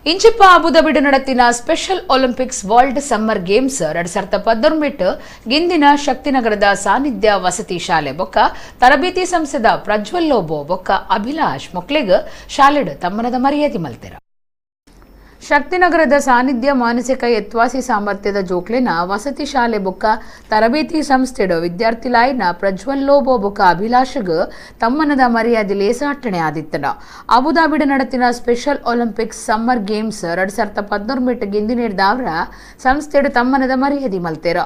ಇಂಚಿಪ್ಪ ಅಬುಧಾಬಿಡ್ ನಡತಿನ Special Olympics World Summer Games 2019 ಗಿಂದಿನ ಶಕ್ತಿನಗರದ ಸಾನ್ನಿಧ್ಯ ವಸತಿ ಶಾಲೆ ಬೊಕ್ಕ ತರಬೇತಿ ಸಂಸ್ಥೆದ ಪ್ರಜ್ವಲ್ ಲೋಬೋ ಬೊಕ್ಕ ಅಭಿಲಾಷ್ ಮೊಕ್ಲೆಗ್ ಶಾಲೆಡ್ ತಮ್ಮನದ ಮರ್ಯಾದೆ ಮಲ್ತೆರ. ಶಕ್ತಿನಗರದ ಸಾನ್ನಿಧ್ಯ ಮಾನಸಿಕ ಎತ್ವಾಸಿ ಸಾಮರ್ಥ್ಯದ ಜೋಕ್ಲೆನ ವಸತಿ ಶಾಲೆ ಬೊಕ್ಕ ತರಬೇತಿ ಸಂಸ್ಥೆಡ್ ವಿದ್ಯಾರ್ಥಿಲಾಯಿನ ಪ್ರಜ್ವಲ್ ಲೋಬೋ ಬೊಕ್ಕ ಅಭಿಲಾಷಗ್ ತಮ್ಮನದ ಮರ್ಯಾದೆ ಲೇಸಾಟಣೆ ಆದಿತ್ತನ. ಅಬುಧಾಬಿಡ್ ನಡತಿನ special Olympics summer games 2019 ಗಿಂದಿನೇರ್ದಾವ್ರ ಸಂಸ್ಥೆಡ್ ತಮ್ಮನದ ಮರ್ಯಾದೆ ಮಲ್ತೆರ.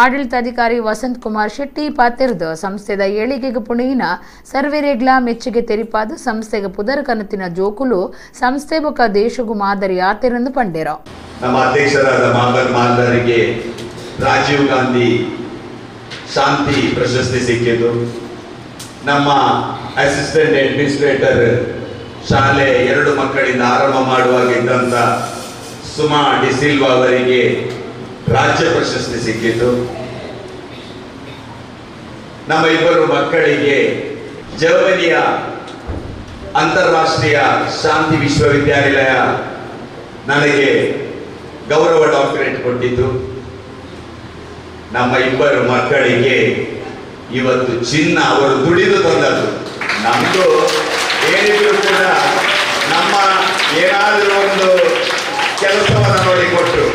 ಆಡಳಿತಾಧಿಕಾರಿ ವಸಂತ್ ಕುಮಾರ್ ಶೆಟ್ಟಿ ಪಾತೆರ್ದು ಸಂಸ್ಥೆದ ಏಳಿಗೆಗೆ ಪುಣೆಯಿನ ಸರ್ವೆರೆಗ್ಲಾ ಮೆಚ್ಚುಗೆ ತೆರಿಪಾದ ಸಂಸ್ಥೆಗೆ ಪುದರ್ ಕನತಿನ ಜೋಕುಲು ಸಂಸ್ಥೆ ಬೊಕ್ಕ ದೇಶಗೂ ಮಾದರಿ ಆತೆರ ಪಂಡೇರ. ನಮ್ಮ ಅಧ್ಯಕ್ಷರಾದ ಮಾಬರ್ ಮಾಲ್ದರಿಗೆ ರಾಜೀವ್ ಗಾಂಧಿ ಶಾಂತಿ ಪ್ರಶಸ್ತಿ ಸಿಕ್ಕಿತು. ನಮ್ಮ ಅಸಿಸ್ಟೆಂಟ್ ಅಡ್ಮಿನಿಸ್ಟ್ರೇಟರ್ ಶಾಲೆ 2 ಮಕ್ಕಳಿಂದ ಆರಂಭ ಮಾಡುವಾಗ ಇದ್ದಂಥ ಸುಮಾ ಡಿಸಿಲ್ವಾ ಅವರಿಗೆ ರಾಜ್ಯ ಪ್ರಶಸ್ತಿ ಸಿಕ್ಕಿತು. ನಮ್ಮ 2 ಮಕ್ಕಳಿಗೆ ಜರ್ಮನಿಯ ಅಂತಾರಾಷ್ಟ್ರೀಯ ಶಾಂತಿ ವಿಶ್ವವಿದ್ಯಾನಿಲಯ ನನಗೆ ಗೌರವ ಡಾಕ್ಟರೇಟ್ ಕೊಟ್ಟಿದ್ದು. ನಮ್ಮ 2 ಮಕ್ಕಳಿಗೆ ಇವತ್ತು ಚಿನ್ನ ಅವರು ದುಡಿದು ತಂದದ್ದು. ನಮ್ಮದು ಏನಿದ್ರು ಕೂಡ ನಮ್ಮ ಏನಾದರೂ ಒಂದು ಕೆಲಸವನ್ನು ನೋಡಿ ಕೊಟ್ಟರು.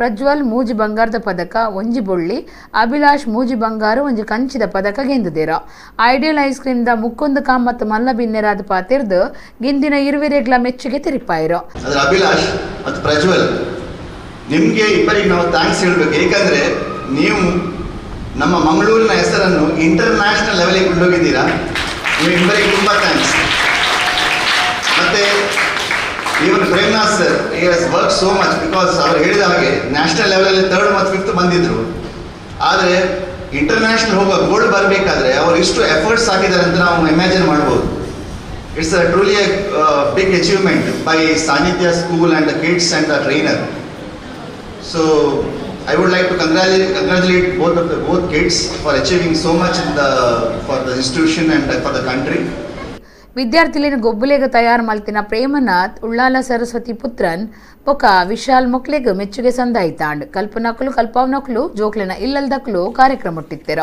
ಪ್ರಜ್ವಲ್ ಮೂಜಿ ಬಂಗಾರದ ಪದಕ ಒಂಜಿ ಬೊಳ್ಳಿ, ಅಭಿಲಾಷ್ ಮೂಜಿ ಬಂಗಾರ ಒಂಜಿ ಕಂಚಿದ ಪದಕ ಗೆಂದುದೇರ. Ideal ice cream the ಮುಕ್ಕೊಂದು Kamath ಮಲ್ಲ ಬಿನ್ನೆರಾದ ಪಾತಿರ್ದು ಗಿಂದಿನ ಇರುವೆರೆಗ್ಲ ಮೆಚ್ಚುಗೆ ತೆರಿಪಾಯಿರೋ. ಅದರ ಅಭಿಲಾಷ್ ಮತ್ತು ಪ್ರಜ್ವಲ್ ನಿಮಗೆ ಇಬ್ಬರಿಗೆ ನಾವು thanks ಹೇಳಬೇಕು. ಏಕೆಂದರೆ ನೀವು ನಮ್ಮ ಮಂಗಳೂರಿನ ಹೆಸರನ್ನು ಇಂಟರ್ನ್ಯಾಷನಲ್ ಲೆವೆಲಿಗೆ ಕೊಂಡೋಗಿದ್ದೀರಾ. ನೀವು ಇಬ್ಬರಿಗೆ ತುಂಬ thanks. ಮತ್ತು even Premnath sir, he has work so much because ಅವರು ಹೇಳಿದ ಹಾಗೆ ನ್ಯಾಷನಲ್ ಲೆವೆಲಲ್ಲಿ 3rd ಮತ್ತು 5th ಬಂದಿದ್ದರು. ಆದರೆ ಇಂಟರ್ನ್ಯಾಷನಲ್ ಹೋಗುವ ಗೋಲ್ಡ್ ಬರಬೇಕಾದ್ರೆ ಅವರು ಇಷ್ಟು ಎಫರ್ಟ್ಸ್ ಹಾಕಿದ್ದಾರೆ ಅಂತ ನಾವು ಇಮ್ಯಾಜಿನ್ ಮಾಡ್ಬೋದು. It's a truly a big achievement by Sanidhya school and the kids and the trainer. So I would like to congratulate both kids for achieving so much in the for the institution and for the country. ವಿದ್ಯಾರ್ಥಿಲಿನ ಗೊಬ್ಬುಲೆಗ ತಯಾರು ಮಲ್ತಿನ ಪ್ರೇಮನಾಥ್ ಉಳ್ಳಾಲ ಸರಸ್ವತಿ ಪುತ್ರನ್ ಬೊಕ ವಿಶಾಲ್ ಮೊಕ್ಲೆಗ್ ಮೆಚ್ಚುಗೆ ಸಂದಾಯಿತಾಂಡ್. ಕಲ್ಪನಕುಲು ಕಲ್ಪಾವನಕುಲು ಜೋಕ್ಲೆನ ಇಲ್ಲಲ್ದಕ್ಲು ಕಾರ್ಯಕ್ರಮ ಇಟ್ಟಿತ್ತೆರ.